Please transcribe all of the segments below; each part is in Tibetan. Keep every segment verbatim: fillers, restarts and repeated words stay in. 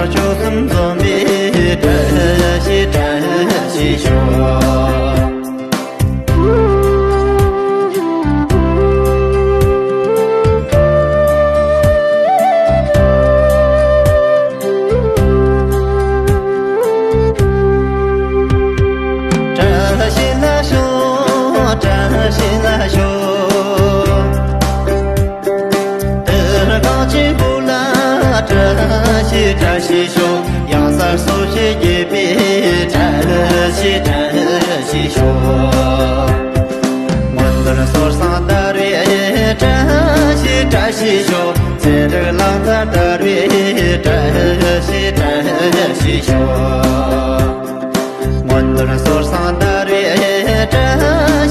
སྐྱོ་གསུམ་འཛོམས་པའི་བཀྲ་ཤིས་བཀྲ་ཤིས་ཤོག། བཀྲ་ཤིས་ལ་ཤོག། བཀྲ་ཤིས་ལ་ཤོག། དེར་གངས་ཅན་བོད་ལ་བཀྲ་ཤིས་བཀྲ་ཤིས་ཤོག། གཡང་གཟར་སོ་བཞི་རྒྱས་པའི་བཀྲ་ཤིས་བཀྲ་ཤིས་ཤོག། སྔོན་ལྡན་སོ་བསང་དར་བའི་བཀྲ་ཤིས་བཀྲ་ཤིས་ཤོག། ཚན་རིག་ལག་རྩལ་དར་བའི་བཀྲ་ཤིས་བཀྲ་ཤིས་ཤོག། སྔོན་ལྡན་སོ་བསང་དར་བའི་བཀྲ་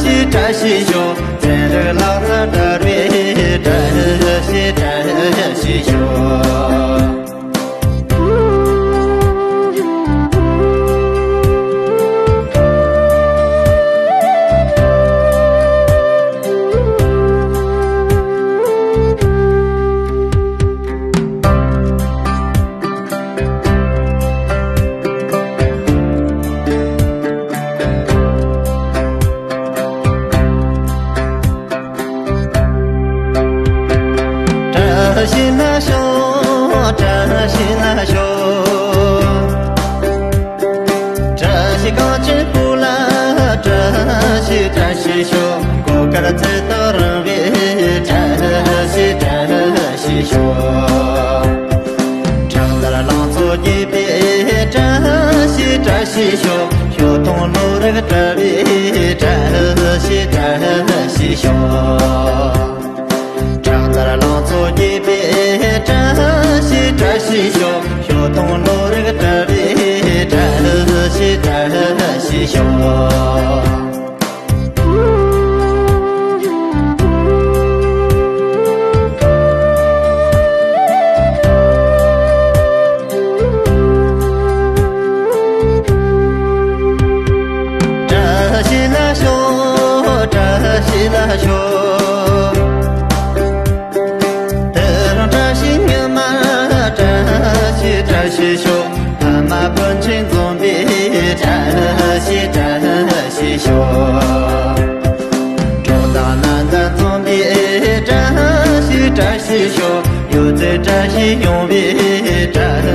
ཤིས་བཀྲ་ཤིས་ཤོག། ཚན་རིག་ལག་རྩལ་དར་བའི་བཀྲ་ཤིས་བཀྲ་ཤིས་ཤོག། བཀྲ་ཤིས་ལ་ཤོག། བཀྲ་ཤིས་ལ་ཤོག། བཀྲ་ཤིས་གངས་ཅན་བོད་ལ་བཀྲ་ཤིས་བཀྲ་ཤིས་ཤོག། གོས་དཀར་ཚེ་ཐོག་རིང་བའི་བཀྲ་ཤིས་བཀྲ་ཤིས་ཤོག། ཁྲག་འདར་ལང་ཚོ་རྒྱས་པའི་བཀྲ་ཤིས་བཀྲ་ཤིས་ཤོག། ཞོ་མཐོང་བློ་རིག་བཀྲ་བའི་བཀྲ་ཤིས་བཀྲ་ཤིས་ཤོག། ཁྲག་འདར་ལང་ཚོ་རྒྱས་པའི་བཀྲ་ཤིས་བཀྲ་ཤིས་ཤོག། ཞོ་མཐོང་བློ་རིག་བཀྲ་བའི་བཀྲ་ཤིས་བཀྲ་ཤིས་ཤོག། བཀྲ་ཤིས་ལ་ཤོག། བཀྲ་ཤིས་ལ་ཤོག། དེ་རིང་བཀྲ་ཤིས་ཉི་མ་བཀྲ་ཤིས་བཀྲ་ཤིས་ཤོག། ཕ་མ་སྤུན་མཆེད་འཛོམས་པའི་བཀྲ་ཤིས་བཀྲ་ཤིས་ཤོག། གྲོགས་དང་ན་ཚ་འཛོམས་པའི་བཀྲ་ཤིས་བཀྲ་ཤིས་ཤོག། ཡོད་ཚད་བཀྲ་ཤིས་ཡོང་བའི་བཀྲ་